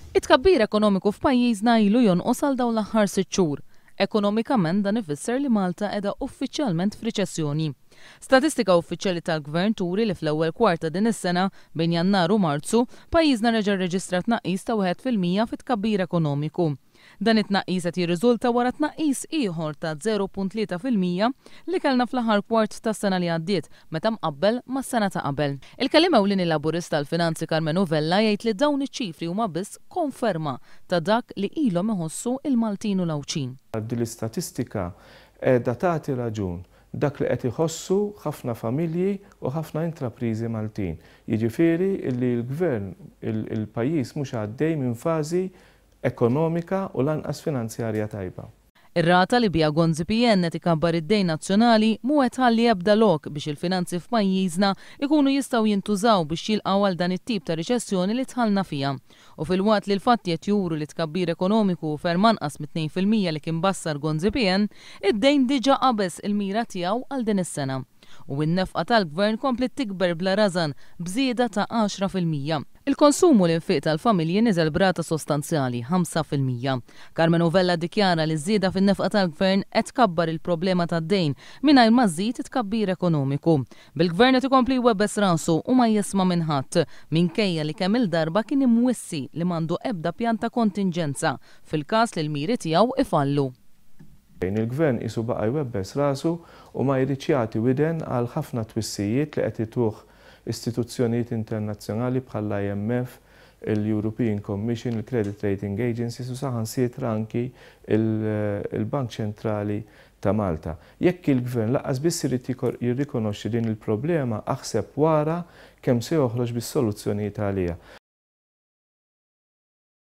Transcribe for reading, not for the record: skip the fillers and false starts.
It-tkabbir ekonomiku f'pajjiżna ilu jonqos għal dawn l-aħħar 6 xhur. Ekonomikament dan ifisser li Malta qiegħda uffiċjalment f'riċessjoni. Statistika uffiċjali tal-Gvern turi li fl-ewwel kwart ta' din is-sena, bejn Jannar u Marzu, pajjiżna reġa' rreġistra tnaqqis ta' 1% fit-tkabbir ekonomiku. Dan it-tnaqqis qed jirriżulta wara tnaqqis ieħor ta' 0.3% li kellna fl-aħħar kwart tas-sena li għaddiet meta mqabbel mas-sena ta' qabel. Il-kelliem ewlieni Laburista għall-Finanzi Karmenu Vella jgħid li dawn iċ-ċifri huma biss konferma ta' dak li ilhom iħossu il-Maltin u l-Għawdxin. Din l-istatistika qiegħda tagħti raġun dak li qed iħossu ħafna familji u ħafna intrapriżi Maltin. Jiġifieri li l-gvern, il-pajjiż mhux għaddej minn fażi ekonomika u lanqas finanzjarja tajba. Ir-rata li biha Gonzi PN qed ikabbar id-dejn nazzjonali mhu qed tħalli ebda lok biex il-finanzi f'pajjiżna ikunu jistgħu jintużaw biex jilqgħu għal dan it-tip ta' riċessjoni li dħalna fiha. U filwaqt li l-fatti qed juru li tkabbir ekonomiku ferm anqas mit-2% li kien bassar Gonzi PN, id-dejn diġà qabeż il-mira tiegħu għal din is-sena. U n-nefqa tal-gvern komplet tikber bla rażan b'żieda ta' 10%. Il-konsum u l-infiq tal-familji niżel b'rata sostanzjali, 5%. Karmenu Vella ddikjara li żieda fin-nefqa tal-gvern qed tkabbar il-problema tad-dejn mingħajr ma żżid it-tkabbir ekonomiku. Bil-gvern qed ikompli jwebbes rasu u ma jisma' minn ħadd, minkejja li kemm il-darba kien imwissi li m'għandu ebda pjan ta' kontinġenza fil-każ li l-miri tiegħu ifallu. Il-gvern qisu baqa' jwebbes rasu u ma jridx jagħti widen għal ħafna twissijiet li qed ituh istituzzjonijiet internazzjonali bħall-IMF, il-European Commission, il-Credit Rating Agencies u saħansitra anki il-Bank Ċentrali ta' Malta. Jekk il-gvern lanqas biss irid jirrikonoxxi din il-problema, aħseb wara kemm se joħroġ bis-soluzzjonijiet għaliha.